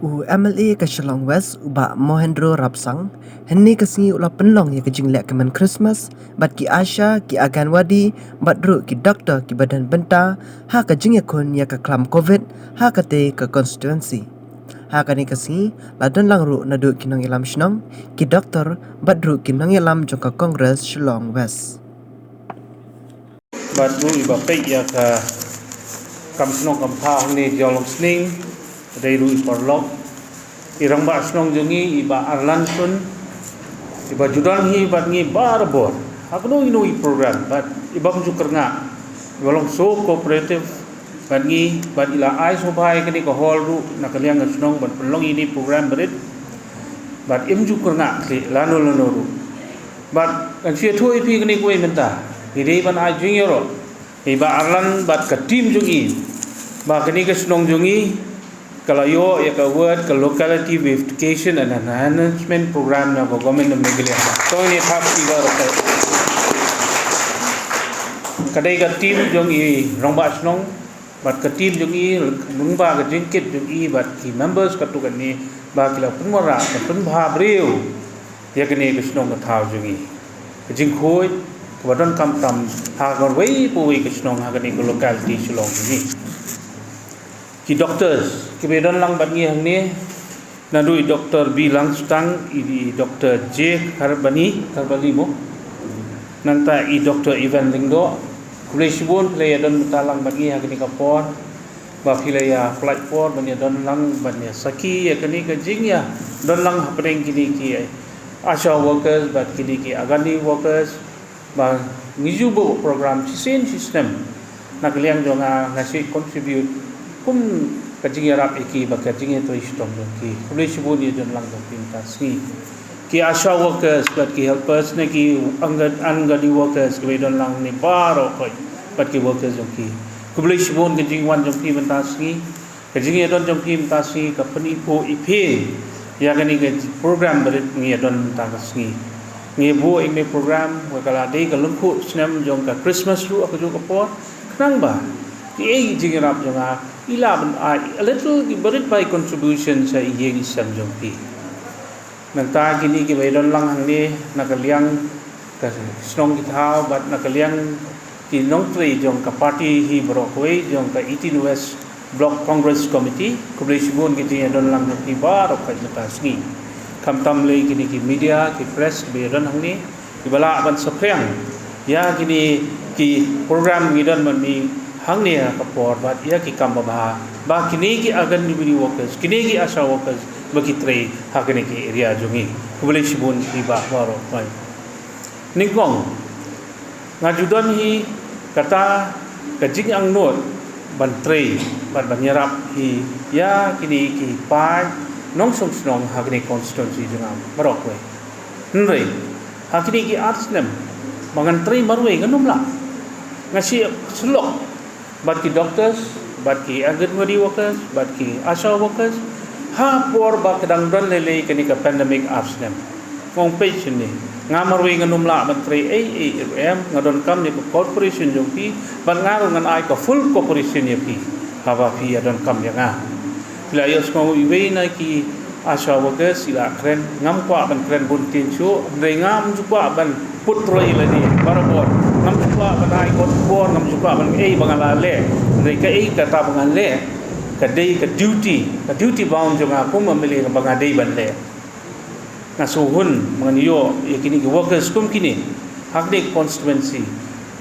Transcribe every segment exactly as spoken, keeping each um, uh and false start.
U M L A ka Shillong West, u Bah Mohendro Rapsang, hynne ka sngi u la pynlong ïa ka jingleh kmen Christmas bad ki ASHA, ki Anganwadi bad ruh ki doktor kiba don bynta ha ka jingïakhun ïa ka khlam Covid ha kata ka constituency. Ha kane ka sngi la don lang ruh naduh ki nongïalam shnong, ki doktor bad ruh ki nongïalam jong ka Congress Shillong West. Bad ruh iba peit ïa ka kam shnong kam pha hangne jong Longsning, dei ruh i paralok, i rangbah shnong jong ngi i Bah Arlan Sun, iba ju don hi bad ngi barabor ha kano kano i program, bad ibym ju kyrngah, iba long so cooperative bad ngi, bad i la ai sngewbha ïa kane ka hall ruh na ka liang ka shnong ban pynlong ïa kine i program barit, bad im ju kyrngah khlieh lano lano ruh. Bad ngan shu ïathuh ïa phi kane kawei mynta, ngi dei ban ai jingïaroh ïa i Bah Arlan bad ka team jong i, ba kane ka shnong jong i ka la ïoh ïa ka award ka Locality Beautification and Enhancement Program na ka Government of Meghalaya. To ngin ïa thap ïa ki baroh. Ka dei ka team jong i rangbah shnong bad ka team jong i, lyngba ka jingkit jong i bad ki members katto katne, ba ki la pynwanrah ban pynbha briew ïa kane ka shnong ka thaw jong i. Ka jingkhuid kaba donkam tam ha kawei pa kawei ka shnong ha kane ka locality Shillong jong i. Ki doctors kiba don lang bad ngi hangne, naduh i Doktor B Langstang, i Doktor J Kharbani, Kharbani mo, nangta i Doktor Ivan Lyngdoh. Khublei shibun phi la ïa don bynta lang bad ngi ha kane ka por, ba phi la ïa pynlait por ban ïa don lang ban ïa sakhi ïa kane ka jingïadon lang hapdeng kine ki ASHA workers bad kine ki Anganwadi workers, ba ngi ju buh program shisien shisnem. Na ka liang jong nga, nga shu contribute kum ka jingïarap ïa ki bad ka jingïatreilang jong ki. Khublei shibun ïa ka jingdon lang jong phi mynta ka sngi. Ki ASHA workers bad ki helpers ne ki Angan-, Anganwadi workers kiba don lang hangne baroh khoit bad ki workers jong ki. Khublei shibun ka jingwan jong phi mynta ka sngi. Ka jingïadon jong phi mynta ka sngi ka pyni pat ïa phi ïa kane ka program barit ngi ïadon mynta ka sngi. Ngi buh ïa kane ka program ka la dei ka lyngkhuh snem jong ka Christmas ruh ha kajuh ka por. Khnang ba kiei ki jingïarap jong nga i lah ban ai a little, ki barit bha ki contribution sha ïing i sem jong phi. Nangta kine kiba ïadon lang hangne na ka liang ka shnong ki thaw bad na ka liang ki nongtrei jong ka party hi baroh kawei jong ka eighteen West Block Congress Committee, khublei shibun ka jingïadon lang jong phi baroh khoit mynta ka sngi. Khamtam lei kine ki media, ki press kiba ïadon hangne, kiba lah ban saphriang ïa kine ki program ngi don mynmiet hangne ha ka por bad ïa ki kam babha ba kine ki Anganwadi workers, kine ki ASHA workers ba ki trei ha kine ki area jong ngi. Khublei shibun ïa phi baroh khoit. Nyngkong nga ju don hi kata ka jingangnud ban trei bad ban ïarap hi ïa kine ki paid nongshong shnong ha kine ki constituency jong nga baroh khoit. Hynrei ha kine ki ar snem ba ngan trei marwei ngan ym lah. Nga shu ïa syllok bad ki doctors, bad ki Anganwadi workers, bad ki ASHA workers ha por ba ka dang don lei lei kane ka pandemic ar snem. Nga ong peit shane, nga marwei ngan ym lah ban trei ei ei ruh em, nga donkam ïa ka cooperation jong phi bad nga ruh ngan ai ka full cooperation ïa phi haba phi ïa donkam ïa nga. Phi la ïohsngew iwei na ki ASHA workers i la kren, ngam kwah ban kren bun ktien shuh, hynrei ngam ju kwah ban put roi lade barabor, ngam ju kwah ban ai khot khubor, ngam ju kwah ban ei ba nga la leh, hynrei kaei kata ba nga leh ka dei ka duty, ka duty bound jong nga kum u M L A ba nga dei ban leh. Nga sngewhun ba ngan ïoh ïa kine ki workers kum kine ha kane ka constituency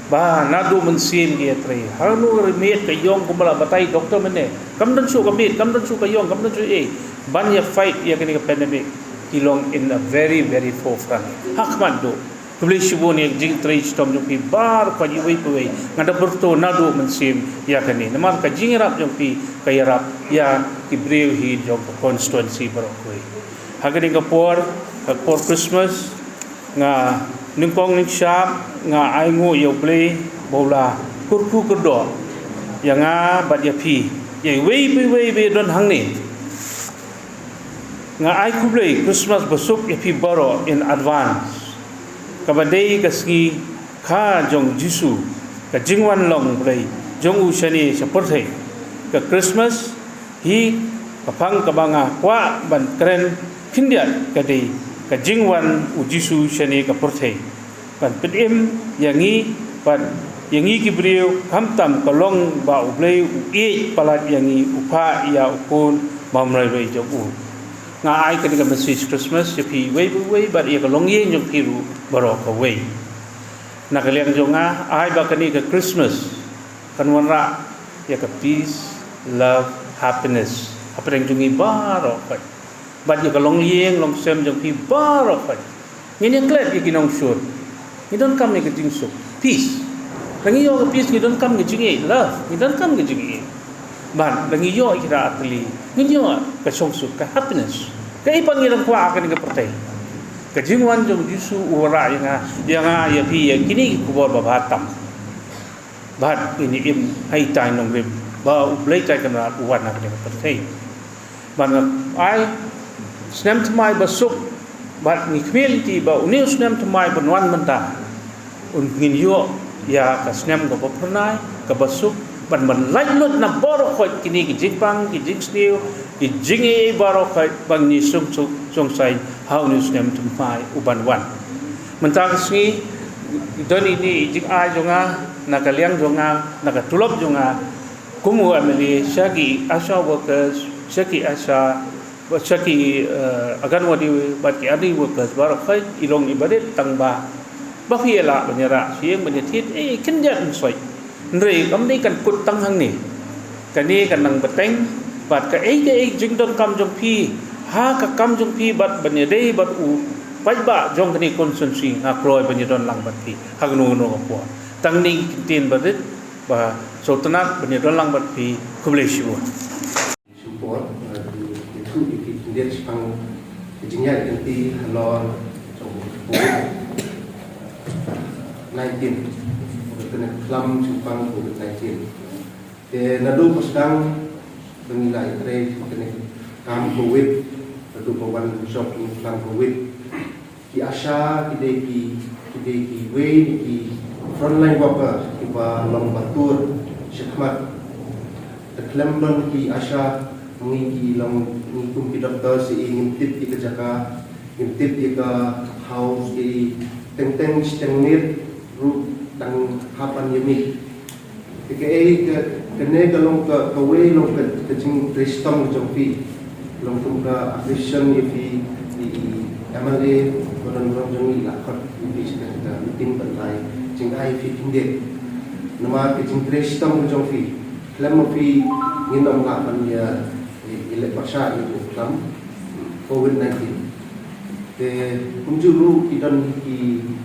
ba naduh mynsiem ki ïatrei. Hangno ka miet ka ïong kumba la batai doctor mynne, kam don shuh ka miet, kam don shuh ka ïong, kam don shuh ei ban ïa fight ïa kane ka pandemic. Ki long in a very, very forefront. Ha khmat duh. Khublei shibun ïa ka jingtrei shitom jong phi baroh khoit iwei pa iwei. Nga da pyrto naduh mynsiem ïa kane namar ka jingïarap jong phi ka ïarap ïa ki briew hi jong ka constituency baroh khoit. Ha kane ka por, ka por Christmas, nga nyngkong nyngshap nga ainguh ïa U Blei ba u la kyrkhu kyrdoh ïa nga bad ïa phi, ïa iwei pa iwei ba don hangne. Nga ai khublei Christmas basuk ïa phi baroh in advance. Kaba dei ka sngi kha jong u Jisu, ka jingwan long U Blei jong u shane sha pyrthei. Ka Christmas hi ka Phang kaba nga kwah ban kren khyndiat ka dei ka jingwan u Jisu shane ka pyrthei ban pynim ïa ngi, bad ïa ngi ki briew, khamtam ka long ba U Blei u ïeit palat ïa ngi, u phah ïa u Khun bymrei jong u. Nga ai kane ka message Christmas ïa phi uwei pa uwei bad ïa ka longïing jong phi ruh baroh kawei. Na ka liang jong nga, ai ba kane ka Christmas kan wanrah ïa ka peace, love, happiness hapdeng jong ngi baroh khoit. Bad ïa ka longïing longsem jong phi baroh khoit. Ngin ïa klet ïa ki nongshun. Ngi donkam ïa ka jingsuk, peace. Lada ngi ïoh ka peace, ngi donkam ka jingïeit, love, ngi donkam ka jingïeit. Bad lada ngi ïoh ïa kita artylli, ngin ïoh ka shongsuk, ka happiness. Kaei pat ngi dang kwah ha kane ka pyrthei? Ka jingwan jong Jisu u wanrah ïa nga, ïa nga, ïa phi, ïa kine ki khubor babha tam. Bad ngin ïa im ha ita i nongrim ba U Blei Trai Kynrad u wan ha kane ka pyrthei. Bad nga ai snem thymmai ba suk, bad ngi khmih lynti ba une u snem thymmai ban wan mynta un ngin ïoh ïa ka snem kaba phyrnai, kaba suk, ban ban laitluid na baroh khoit kine ki jingpang, ki jingsniew, ki jingïeit baroh khoit, ban ngin ïa shongsuk, shongsaiñ ha une u snem thymmai uban wan. Mynta ka sngi don ine i jingai jong nga, na ka liang jong nga, na ka tulop jong nga kum u M L A, sha ki ASHA workers, sha ki ASHA, sha ki, eh, Anganwadi bad ki ASHA workers baroh khoit, i long iba rit tang ba, ba phi ïa lah ban ïa rah sha ïing ban ïa thied, eh, khyndiat mynshuwa. Hynrei kam dei kan kut tang hangne. Kane kan nang bteng bad kaei kaei jingdonkam jong phi ha ka kam jong phi bad ban ïadei bad u paidbah jong kane ka constituency, nga kloi ban ïadon lang bad phi ha kano kano ka por. Tang kine ki kyntien ba rit ba sngewtynnat ban ïadon lang bad phi. Khublei shibun. Shim por, eh, ki, ki, ki, ki, ki, shaphang ki jingïaid lynti halor jong u Covid nineteen. Ka kane ka khlam shaphang Covid nineteen. Te naduh ba sdang ba ngi la ïatrei ka kane ka kam Covid, naduh ba wan jop ka kane ka kam Covid. Ki ASHA ki dei ki, ki dei kiwei na ki frontline worker kiba long ba tur shakhmat. Te khlem don ki ASHA, ngi ki long, ngi kum ki doctor sa i ngim tip ïa ka jaka, ngim tip ïa ka house, i teng teng shiteng miet ruh dang hap ban ïa mih. Te kaei ka, kane ka long ka, kawei long ka, ka jingtrei shitom ka jong phi. Long kum ka appreciation ïa phi, i, i MLA ba don burom jong ngi la khot ïa phi sha ka meeting ban ai jingai ïa phi khyndiat. Namar ka jingtrei shitom ka jong phi, khlem ma phi ngin ym lah ban ïa, ïa, ïa leh pyrshah ïa u khlam Covid nineteen. Te kumjuh ruh ki don ki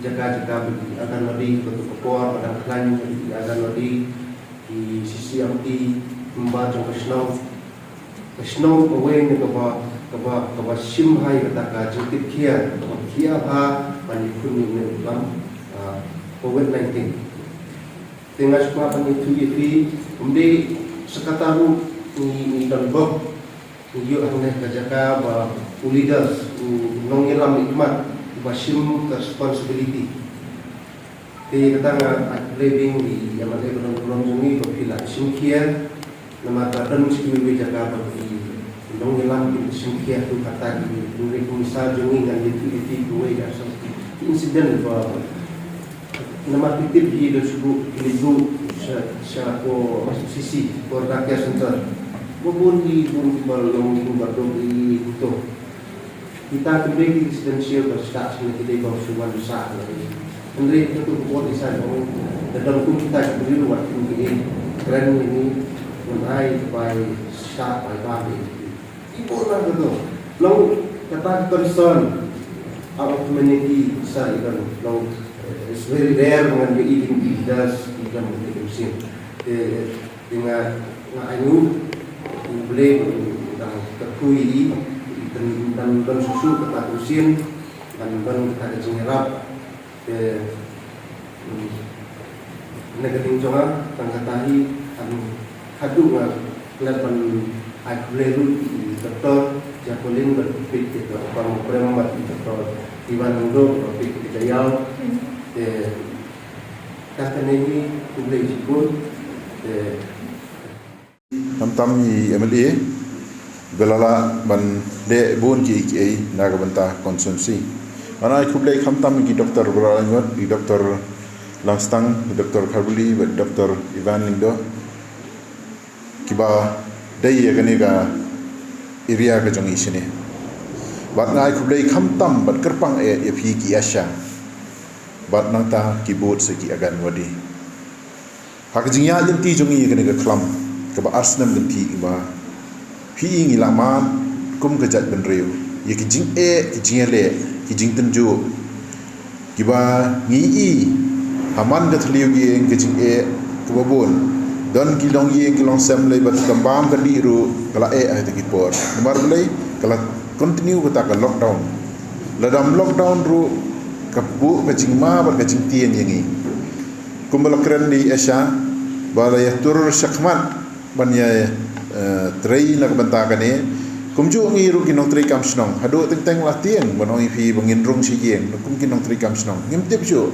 jaka jaka ba ki Anganwadi, ba tu ka por ba dang khlaiñ ba ki Anganwadi, ki CCMT, kumba jong ka shnong. Ka shnong kawei na kaba, kaba, kaba shim bha ïa kata ka jingtip khia, kaba khia bha ban ïakhun ïa une u khlam, ah, Covid nineteen. Te nga sngewbha ban ïathuh ïa phi, ym dei sa kata ruh ngi, ngi don bok, ngi ïoh hangne ka jaka ba u leaders, u nongïalam i khmat, uba shim ka responsibility. Te kata nga ai khublei biang ïa i MLA ba don burom jong ngi ba phi la shim khia. Namar ba don shi kiwei kiwei jaka ba ki nongïalam ki shim khia, to kata ki, ki, ki, ki, ki, jong ngi ngan ïathuh ïa phi kiwei da song ki incident ba namar ki tip hi da shu ki leit buh sha, sha ko C C, ko Care Center. Ba bun ki, bun kiba long, bun ba dong ki to. Kita ki briew ki residential ba stad sha ki dei ba shu wan sha. Hynrei ka tu ka bor ki sa ong da dang kum kita ki briew wat kum ki kren ni, un ai bai stad bai ba ni. Ki bor na ka tu. Long kata ka concern out of humanity sa i don long, eh, it's very rare ngan be eating leaders i don ki sin. Eh, Te nga, nga ainguh ïa U Blei ba u dang kyrkhu ïa i, i dang, dang don shuh shuh kata ka sien, dang don kata ka jingïarap. Te, hmm, na ka liang jong nga tang kata hi, em, haduh nga klet ban ai khublei ruh ïa i Doctor Jacqueline bad peit ïa ka Upper Mawprem bad i Doctor Ivan Nongdo ba peit ïa ka Jaiaw. Te, Kata kane hi, khublei shibun. Eh, khamtam i MLA, Ba la lah ban leh bun kiei kiei na ka bynta constituency. Ngan ai khublei khamtam ïa ki doktor baroh arngut, ïa i Doktor Langstang, ïa i Doktor Kharbuli, bad Doktor Ivan Lyngdoh, kiba dei ïa kane ka area ka jong ngi shane. Bad nga ai khublei khamtam bad kyrpang eh ïa phi ki ASHA bad nangta ki booth sa ki Anganwadi. Ha ka jingïaid lynti jong ngi ïa kane ka khlam kaba ar snem kynthih, ba phi i ngi la mad kum ka jaitbynriew ïa ki jingeh, ki jingïaleh, ki jingtynjuh kiba ngi i ha man ka thliew ïing, ka jingeh kaba bun. Don ki longïing ki longsem lei bad ka bam ka dih ruh ka la eh ha kita ki por. Namar balei? Ka la continue kata ka lockdown. Lada ym lockdown ruh ka buh ka jingma bad ka jingtieng ïa ngi. Kumba la kren da i ASHA ba la ïatur shakhmat ban ïa, eh, trei na ka bynta kane. Kumjuh ngi ruh ki nongtrei kam shnong, haduh teng teng la tieng ban ong ïa phi ba ngin rung sha ïing kum ki nongtrei kam shnong. Ngim tip shuh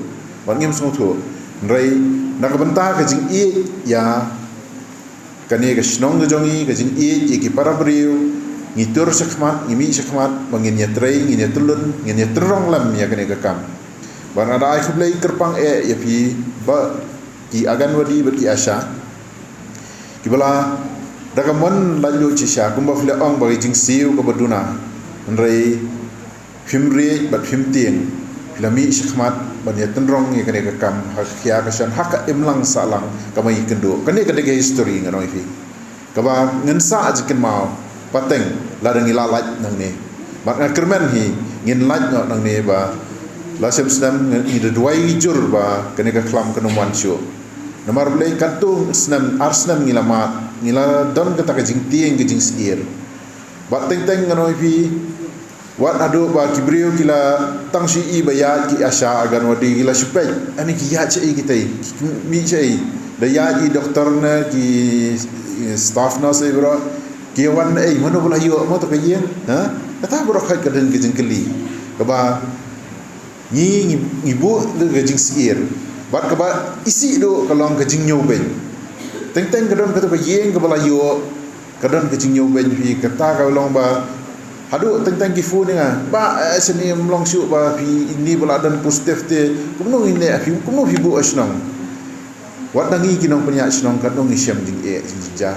bad ngim sngewthuh. Hynrei na ka bynta ka jingïeit ïa kane ka shnong ka jong ngi, ka jingïeit ïa ki para briew, ngi tur shakhmat, ngi mih shakhmat ba ngin ïatrei, ngin ïatylli, ngin ïatynrong lem ïa kane ka kam. Bad nga da ai khublei kyrpang eh ïa phi ba ki Anganwadi bad ki ASHA kiba la da ka mon laitluid shisha, kumba phi la ong ba ka jingsiew kaba duna. Hynrei phim riej bad phim tieng, phi la mih shakhmat ban ïatynrong ïa kane ka kam ha ka khia ka shan, ha ka imlang sahlang kaba ngi kynduh. Kane ka dei ka history, ngan ong ïa phi, kaba ngin sa jingkynmaw pateng lada ngi la lait nangne. Bad nga kyrmen hi ngin lait noh nangne ba la shem snem ngi da duwai jur ba kane ka khlam kan ym wan shuh. Namar balei? Katto snem, ar snem ngi la mad, ngi la don kata ka jingtieng, ka jingsyier. Bad teng teng, ngan ong ïa phi, wat haduh ba ki briew ki la tang shu i ba ïaid ki ASHA, Anganwadi, ki la shu peit, ani ki ïaid shaei kitei, ki mih shaei. Da ïaid i doktor ne ki, eh, staff nurse ei baroh, ki wan ei, mano ba la ïoh, mano ka ïing, ha? Kata baroh ka don ka jingkylli kaba ngi, ngi, ngi buh da ka jingsyier. Bad kaba isih duh ka long ka jingñiewbeiñ. Teng teng ka don kata ka ïing kaba la ïoh, ka don ka jingñiewbeiñ phi, kata ka long ba haduh teng teng ki phone ïa nga ba, eh, shane ym long shuh ba phi, ini ba la don positive te, kumno ngin leh phi, kumno phi buh ha shnong. Wat na ngi ki nongpynïaid shnong katno ngi shem jingeh jingjynjar.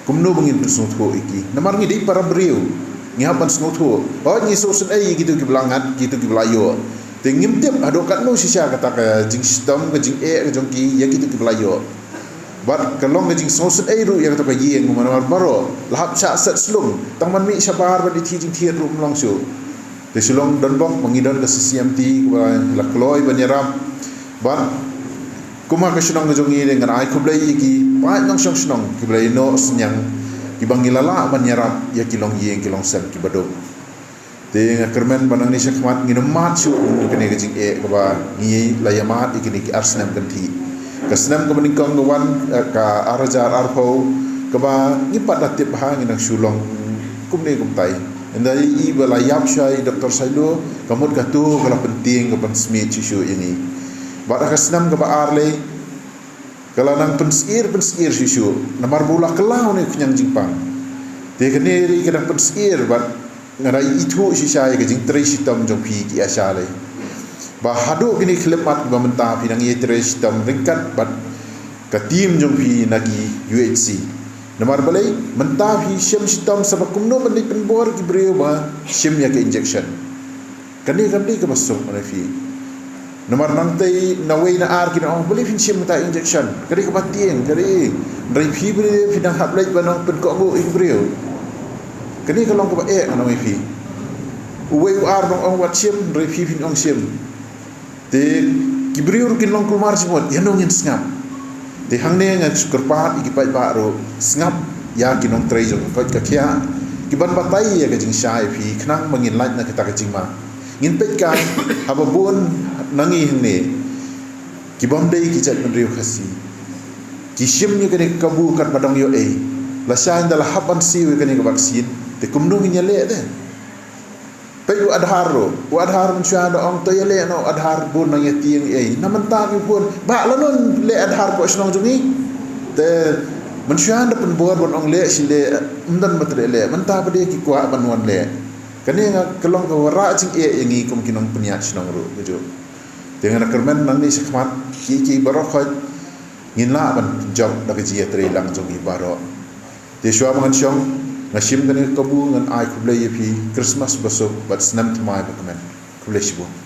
Kumno ba ngin pynsngewthuh ïa ki? Namar ngi dei para briew, ngi hap ban sngewthuh. Hooid, ngi sngewsynei ïa kito kiba la ngat, kito kiba la ïoh. Te ngim tip haduh katno shisha kata ka jingshitom, ka jingeh ka jong ki ïa kito kiba la ïoh. Bad ka long ka jingsngewsynei ruh ïa kata ka ïing, namar baroh la hap shah set slung, tang ban mih shabar ban ïathie jingthied ruh ym long shuh. Te shu long donbok ba ngi don ka CCMT kaba la kloi ban ïarap. Bad kum ha ka shnong ka jong ngi, te ngan ai khublei ïa ki paid nongshong shnong kiba la ïehnoh synñiang, kiba ngi la lah ban ïarap ïa ki longïing ki longsem kiba duk. Te nga kyrmen ba nangne shakhmat ngin ym mad shuh kum kane ka jingeh kaba ngi la ïamad ïa kine ki ar snem kynthih. Ka snem kaba nyngkong ka wan, eh, ka ar hajar arphew, kaba ngim pat da tip ba ha ngin nang shu long kumne kumtai. Ynda i ba la ïap shuwa i Doktor Sailo, ka mut kato ka la pyntieng, ka pynsmiej shuh shuh ïa ngi. Bad ha ka snem kaba ar lei, ka la nang pynsyier, pynsyier shuh shuh. Namar ba u la kylla une u khñiang jingpang. Te kane ruh ka dang pynsyier, bad nga da ithuh shisha ïa ka jingtrei shitom jong phi ki ASHA lei. Ba haduh kine ki khyllipmat ba mynta phi nang ïatrei shitom ryngkat bad ka team jong phi na ki UHC. Namar balei? Mynta phi shim shitom sa ba kumno ban leit pynbor ki briew ba shim ïa ka injection. Kane kam dei kaba suk, ngan ong ïa phi. Namar nangtei nawei na ar kin ong, balei phin shim kata injection? Ka dei kaba tieng, ka dei. Hynrei phi briew phi nang hap leit ban ong pynkohnguh ïa ki briew. Kane ka long kaba eh, ngan ong ïa phi. Uwei u ar nang ong wat shim, hynrei phi phin ong shim. Te ki briew ruh kin long kulmar jingmut, ïano ngin sngap? Te hangne nga shu kyrpad ïa ki paidbah ruh, sngap ïa ki nongtrei jong ka koit ka khiah, ki ban batai ïa ka jingshai ïa phi, khnang ba ngin lait na kata ka jingma. Ngin peit kai, haba bun na ngi hangne ki bym dei ki jaitbynriew Khasi, ki shim ïa kane ka kabu katba dang ïoh ei. Lashai ynda la hap ban siew ïa kane ka vaccine, te kumno ngin ïaleh te? Peit u Aadhaar ruh, u Aadhaar mynshuwa da ong to ïaleh noh u Aadhaar, bun nang ïa tieng ei. Na mynta ki bun, bah lano leh Aadhaar hapoh shnong jong ngi? Te Mynshuwa da pynbor ban ong leh shi leh, ym don ba treh leh, mynta pat de ki kwah ban wan leh. Kane nga ka long ka wanrah jingeh ïa ngi kum ki nongpynïaid shnong ruh, ka ju. Te ngan kyrmen nangne shakhmat, ki ki baroh khoit, ngin lah ban jop da ka jingïatreilang jong ngi baroh. Te shuwa ba ngan shong, nga shim kane ka kabu ngan ai khublei ïa phi, Christmas basuk, bad snem thymmai bakmen. Khublei shibun.